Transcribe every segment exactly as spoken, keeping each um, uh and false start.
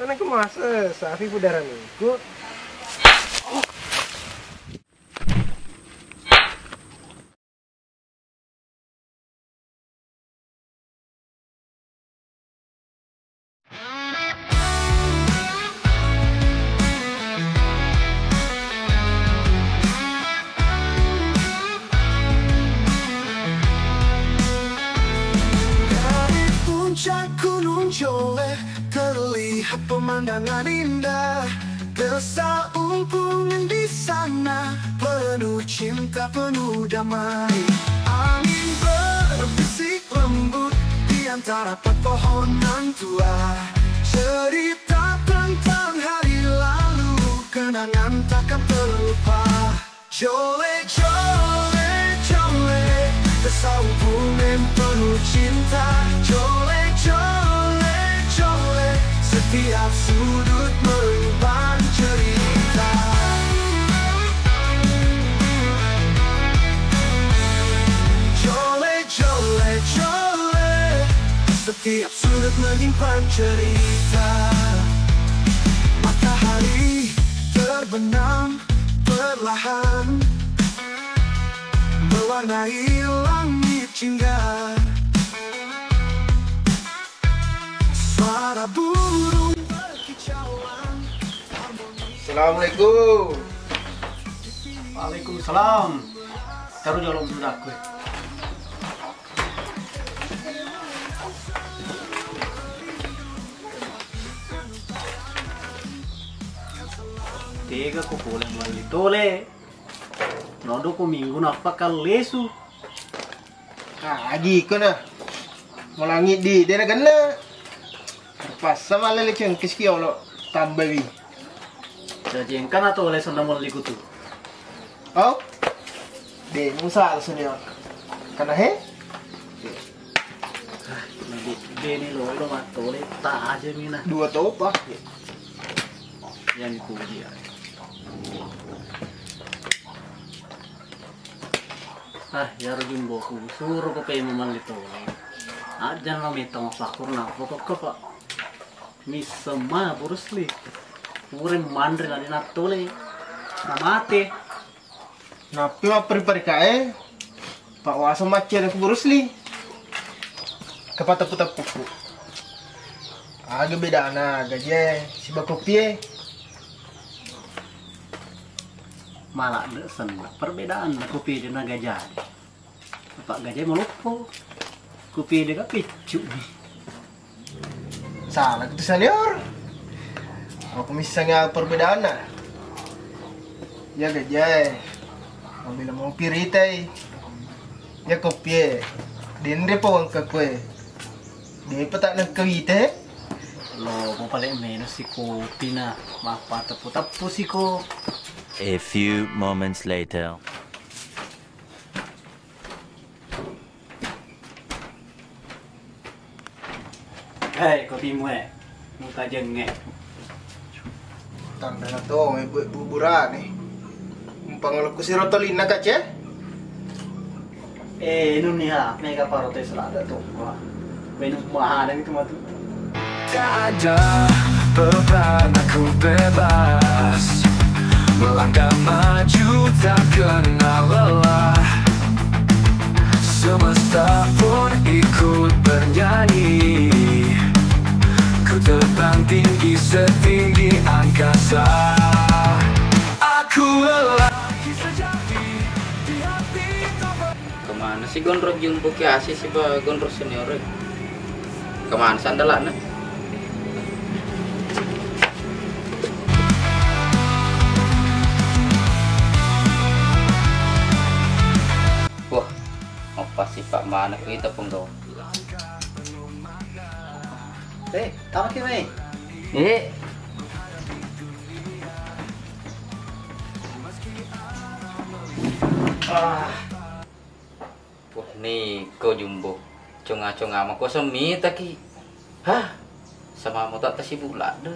Ana kemasa safi pudaraniku. Dari puncak Gunung Jole terlihat pemandangan indah. Desa Umpung di sana penuh cinta, penuh damai. Angin berbisik lembut di antara pepohonan tua. Cerita tentang hari lalu, kenangan takkan terlupa. Jole, jole, jole, desa Umpung penuh cinta. Jole, jole, jole, setiap sudut menyimpan cerita. Jole, jole, jole, setiap sudut menyimpan cerita. Matahari terbenam perlahan, mewarnai langit jingga. Suara burung berkicauan, harmoni. Assalamualaikum. Waalaikumsalam. Taruh jolong budak gue. Tega ko pole melli tole. Nodo ko minggu nappa kallesu. Agi ko na. Molangi di dena genna. Terpaksa malah leceng kiski olo tambawi. Jadi engkana tole sonna melli kutu. Oh? De, musa senior. Kana he? Beni lolo mattole tajami na. Dua topa. Yang dipuji ya. Ah, yaro jumboku, suro ko pemo malli tole. Ajana metta mapakkur na pokokko, Pak. Misseng ma Bruce Lee. Pura manre na dena tole. Na mate. Nappi mapperi-peri kae, Pak Wasa maccere ku Bruce Lee. Kepateppu-teppuku. Aga bedana gajae siba kopie? Maladde senna perbedaan kopie dena gajae. Apa gajae maloppo. Kopie dega piccu. Salah itu senior. Aku missengngi apa perbedaanna. Ya gajae. Mabela mau piritai. Ya kopie. Denre pawang ke kue. Depa tak nengkewite. Lo mau paling menu si kopi na. Mappa teppu-teppu siko. A few moments later. Hei, kopimu e, mutajengnge. Tandana to, e, bu-, buburane. Umpang lokku siro tolinna kace? Eh, nunniha, mega paro te selada to. Wah, menu mahana itu matu. Tak ada beban, aku bebas melangkah maju, tak kenal lelah. Semesta pun ikut bernyanyi. Ku terbang tinggi setinggi angkasa. Aku lelaki sejati di hati tak ber- Kemana si Gondrong Jumbo ki asi siba Gondrong senior e? Kemana sandalana? Wah, mappa sipa mana kita penggawa. Eh, tama ki mai. Eh. Ah. Wah, ni ko Jumbo. Conga-conga mako semita ki. Hah? Sama mo tak tasibu ladde.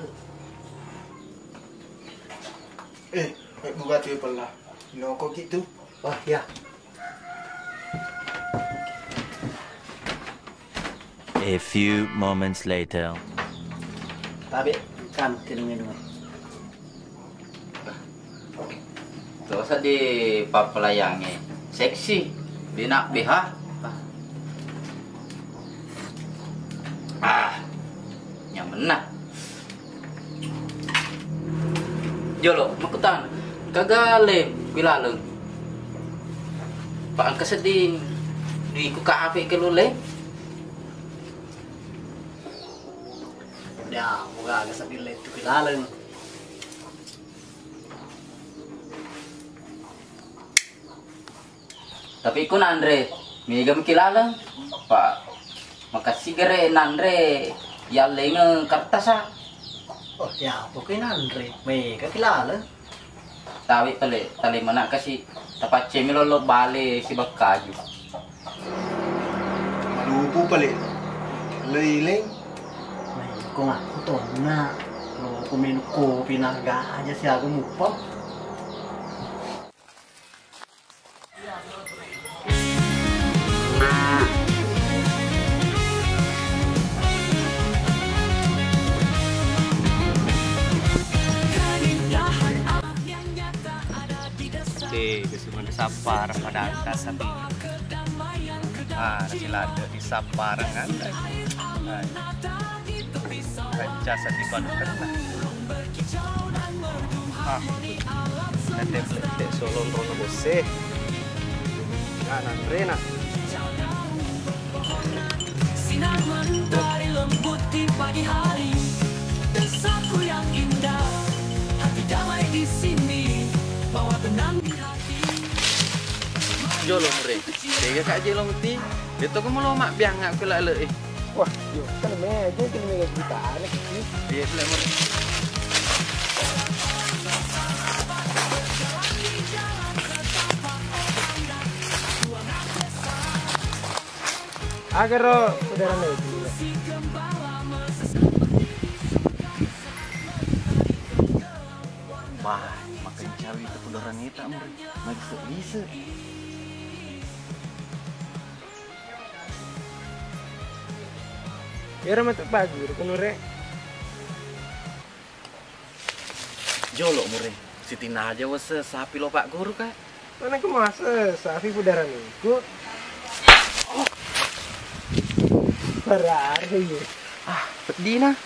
Eh, eh, buka tu pella. Noko ki tu. Wah, ya. A few moments later. Tabe kan kene minum. Terus di papalayange seksi, dina B H. Ah, nyamanna. Jolo, makkutana, kaga le bilaleng. Pak engka sedding di ku kafe ke lu le. Ya, moga aga sedding le tu bilaleng. Tapi ku nanre, mega maki laleng. Pa, makassi gere nanre, yallengeng kertasa. Oh, ya, apa ku nanre? Mega ki laleng. Tawi pale, tale mana kasi, tapaccemi lolo bale si bakkaju. Malupu pale, leileng. Mega ko ngaku tonna, lo ku minum kopi naga aja si aku mupa. Oke, kesuruhan sappa, rapadanta, sapi. Ah, nasi ladde di sappa, rangan. Ah. Kancasa di panukenna. Ah. Tette-tette solo rono bosse. Nah, nanrena. Sinar mentari lembut di pagi hari. Desaku yang indah. Hati damai di sini. Bawa tenang di hati. Jolo mure. Tega kak jelo muti. Beto kamu lo mak biang aku lale eh. Wah, yo, kan me aja kini mega cerita anak sih. Iya, boleh, boleh. Agaro, saudara itu. Wah, makan cawi itu saudara neta, mure. Nggak bisa, bisa. Iyaro matu pagi ro kunure. Jolo mure, sitinaja wase sapi lo Pak Guru ka. Mana ku mase sapi pudaraneku. Parare ye. Ah, pedina.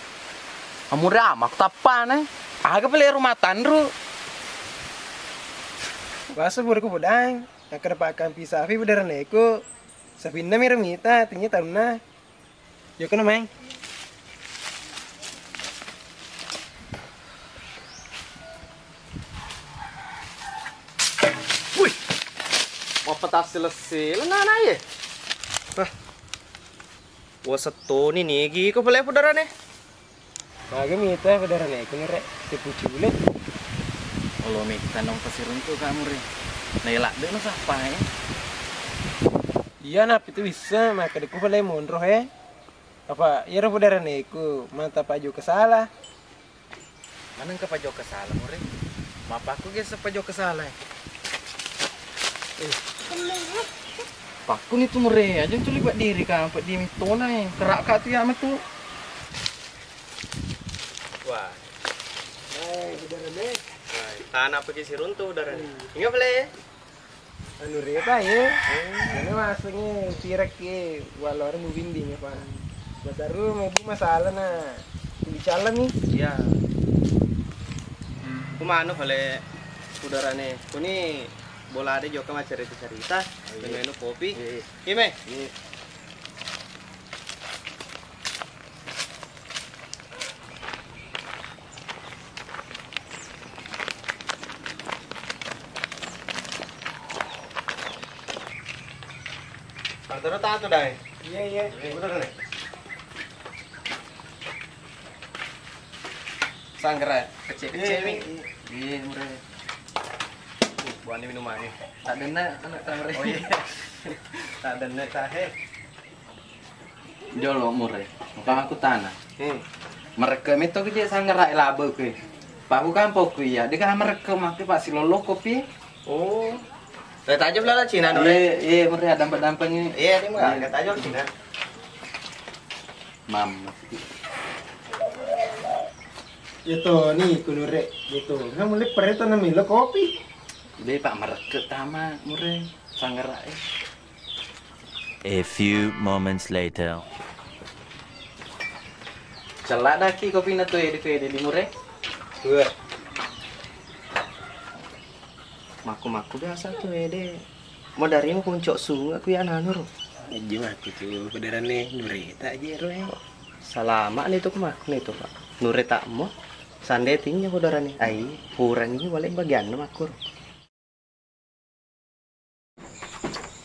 Amure amak tappana. Aga pale rumah tanru. Wase bureku pudang. Nakkeda pakkampi sapi pudaraneku. Sapinna miro mita, tennia taunna. Yo kena maeng. Wih. Mappatassi lessi. Lena na ye. Hah. Wasettoni nigi ko pale pudarane. Maga mita pudarane ko nere. Tepu cule. Olo mita nong pasiruntu kamu re. Naila de no sapa ya. Iya, napitu wissa, makkedekku pale monro he. Apa iyaro pudaraneku mata paju kesala. Maneng ka paju kesala, mure? Mapakku ge se paju kesala. Eh. Pakkuni tu mure, aja tuli buat diri ka, buat diri mitona eh. Kerak ka tu ya metu. Wah. Eh, pudarane. Wah, tanah pergi siruntu pudarane. Ingat pale. Anu reta ye. Ini masengnge pirekki waloreng mubimbing apa. Mataru mebu masalah na. Bicara mi. Iya. Kumano pale pudarane. Kuni bola de joka macerita-cerita. Iya. Minum kopi. Iya, iya. Iya, me. Iya. Antara tatu dai. Iya, iya. Betul nih. Sanggerai kecil-kecil nih. Iya, murah. Buahnya minuman nih. Tak dena, anak tak murah. Oh iya. Tak dena tahe. Jolo mure, apa aku tana. Hmm. Merekka metto ke je sanggerai labe ke. Pak aku kampokku iya, deka merekka make pak silolo kopi. Oh. Saya tajam lah Cina no. Iya, iya mure ada dampak-dampak ini. Iya, ini mah agak tajam Cina. Mam. Iya to ni ku Nure, iya to. Nah, mulai pare to namilo kopi. Be, Pak, merekke tama, Mure, sanggara e. A few moments later. Cella daki kopi na tu ede, tu ede di Mure. Dua. Makku-makku biasa tu ede. Mau dari mau kuncok sungai ku ya nanu ro. Aji makku tu, padaranne Nure tak aja ro e. Salama ni tu ku makku ni tu, Pak. Nure tak mo. Sande tinya padaranne. Ai, purani wale bagian makku ro.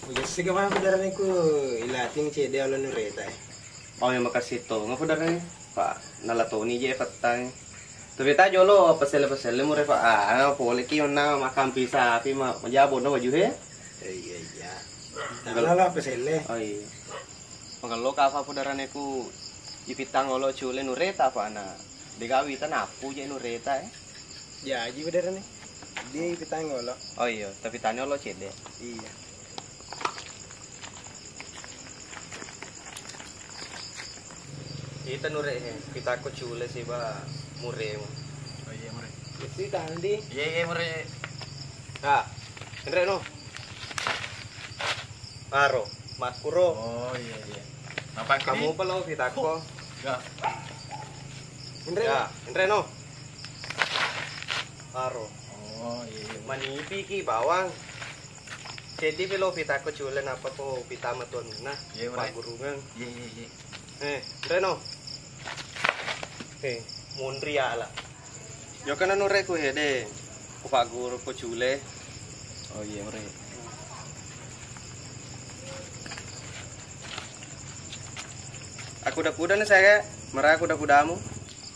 Ujassi ka mapedaraneku, ilatini cedde olo Nureta e. Oh, iya, makasih to. Ngapa darane? Pak, nala toni je pettang. Tapi ta jolo pesele-pesele Mure, Pak. Ah, pole ki onna makampi sapi ma, majabo no waju he. Iya, iya. Nala pesele. Oh, iya. Magello ka apa pudaraneku, ipitang olo cule Nureta, Pak, na. Degawi tanapu je Nureta e. Jaji bedarane. Dia ipitang olo. Oh iya, tapi tani olo cedde. Iya. Ita Nure he, pitako cule siba Mure. Oh iya, Mure. Isi tandi. Iya, iya, Mure. Ah, enre no. Aro, makkuro. Oh iya, iya. Apa kamu? Kamu pelo pitako. Ya. Enre. Ya, enre no. Aro. Oh iya, iya. Manipi ki bawang. Jadi pelo pitako cule napa ko pita matonna. Iya, Mure. Pagurungan. Iya, iya, iya. Eh, enre no. Eh, munri ala. Yo kana Nure ku hede, ku pagguru ko cule. Oh iya, Mure. Aku kuda-kuda nih saya, mara kuda-kudamu.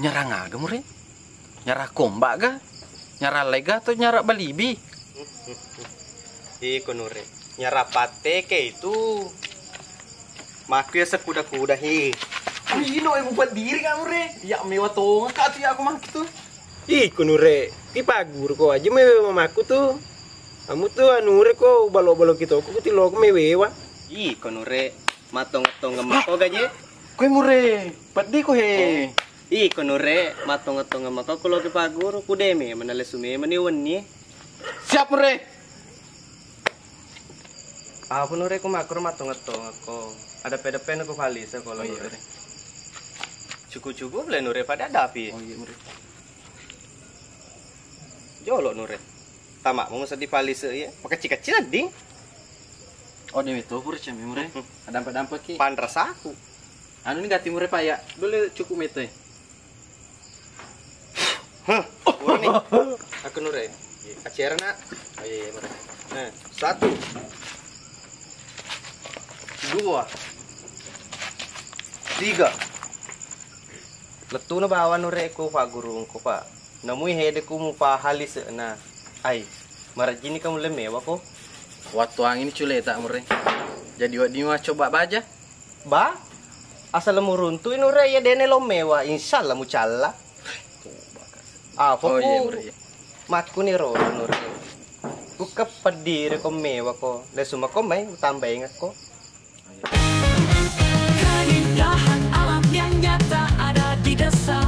Nyarang aga Mure? Nyara kombak ga? Nyara lega atau nyara balibi? Iko Nure, nyara patteke itu. Makku ya sekuda-kuda he. Ino e mupat diri kamu re. Ya mewa tongeng ka tu ya aku mangki tu. Iko Nure, ki pagguru ko aja mewa mamaku tu. Kamu tu anu re ko balo-balo kita ko kuti lo ko mewewa. Iko Nure, matong-tongeng mako gaje. Koe Mure, peddi ko he. Iko Nure, matong-tongeng mako ko lo ki pagguru ku de me menale sume meni wenni. Siap Mure. Apa Nure ku makro matong-tongeng ko. Ada pede-pede ko palise ko lo. Oh, iya, Nure. Cukup-cukup le Nure pada ada api. Oh iya Mure. Jolo Nure. Tama mau sedih palise ya. Makecil-kecil ding. Oh, dewe to pura cembe Mure. Hmm. Ada dampak-dampak ki. Panrasaku. Anu ni gati Mure paya. Dole cukup mete. Hah, kurang nih. Aku Nure. Acera nak. Oh iya, iya, Nure. Nah, satu. Dua. Tiga. Lettu na bawa Nure ku Pak Guru engko, Pak. Namui hede ku mupaha lise'na. Ai, marajini kamu lemmewa ko. Wattuangi ni culeta Mure. Jadi wedding wa coba baja. Ba, asal muruntu Nure iya dene lommewa, insyaallah mucalla. Apa Oh, iya, ku Mure, iya. Makkuni ro Nure. Ku keppeddi re ko mewa ko. Lesu mako mai utambaingakko. Keindahan alam yang nyata ada di desa.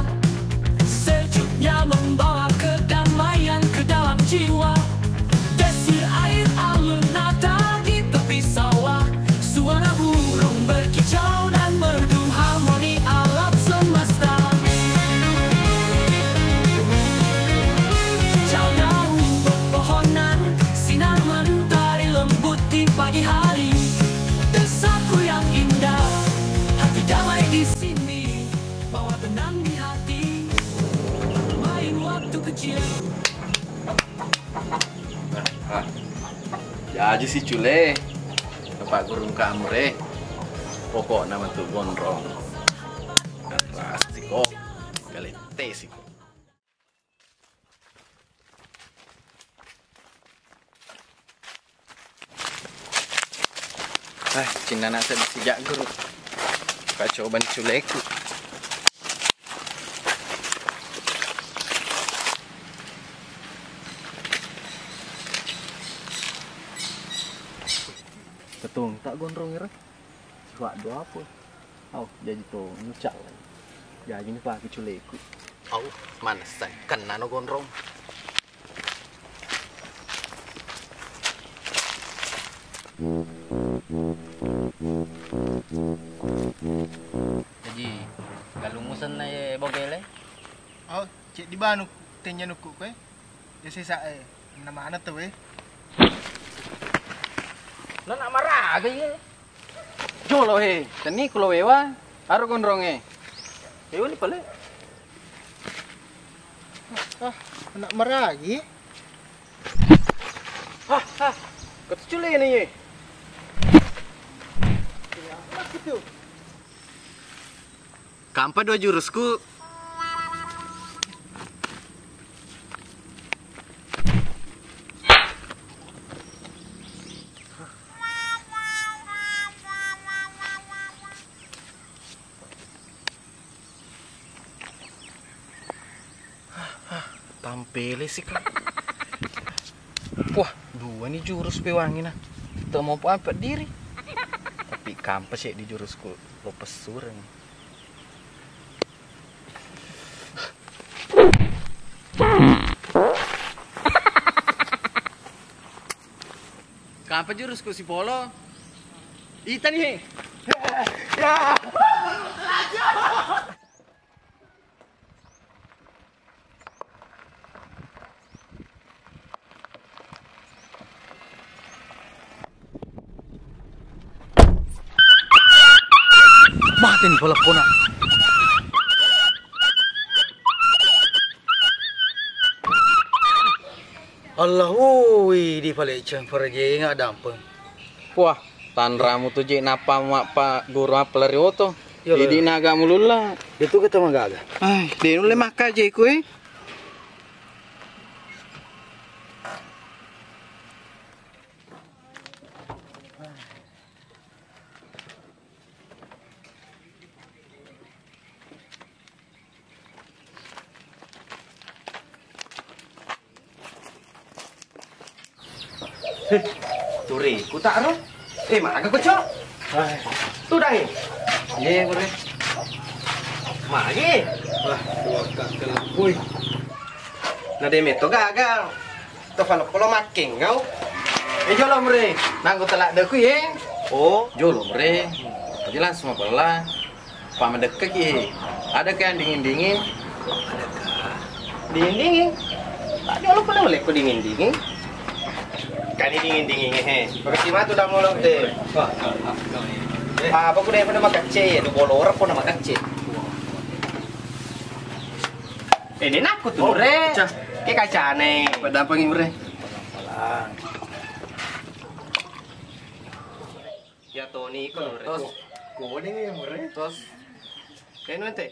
Sejuknya membawa kedamaian ke dalam jiwa. Desir air alun nada di tepi sawah. Suara burung berkicau dan merdu harmoni alam semesta. Hijau daun pepohonan, sinar mentari lembut di pagi hari. Desaku yang indah, hati damai di sini, bawa tenang di hati. Main waktu kecil. Ah, jaji si Cule, Pak Guru kamu re. Pokokna metu gondrong. Plastik kok, kalete siko. Ah, cinna nasa di sijak guru. Pak coba ni culeku. Ketung tak gondrong ira. Sifat dua apa? Oh, jaji to ngucak. Jaji ni pake culeku. Au, manessang kennano gondrong. Haji, galung musenna ye bogele? Oh, ceddi banu tennya nukku koe. Ya sesa e, na mana tu we? Lo nak maraga ye? Jolo he, tenni kulo wewa, aro gondrong e. Wewa ni pale. Ah, anak maragi. Ah, ah, kau tu cule ni ye. Apa tu? Kampa dua jurusku. Tampele sika. Wah, dua ni jurus pewangi na. Tau mau apa diri. Tapi kampa sih di jurusku lo pesureng. Kampa jurusku si Polo. Itani he. Ya. Mateni paleppona. Allahu, di paleceng perjeng dampeng. Wah, tanramu tu je napa mappa guru apa lari oto. Iya, idi naga mululla. Itu kita magaga. Ai, de nulle makka je ku e. Turi, kutak ro. Eh, maga ko, Cok? Ai. Tudang, eh? Iye, Bro. Magi? Wah, dua kakak. Woi. Na de metto gagal. To falo polo makkeng kau. Eh, jolo mre. Nanggo telak deku ye. Oh, jolo mre. Aja langsung apa lah. Pak mendekat ki. Ada kan dingin-dingin? Ada kah? Dingin-dingin. Tak jolo pernah oleh ko dingin-dingin. Kani dingin-dingin he. Berarti matu dah mulai deh. Wah, apa ku deh pada makacce, dua bolor pun makacce. Eh, ini aku tuh, oh, Re. Pecah. Ke kacane. Pada apa nih, Re? Ya, Toni, iko, Re. Tos. Kode ya, Re. Tos. Kayak nanti.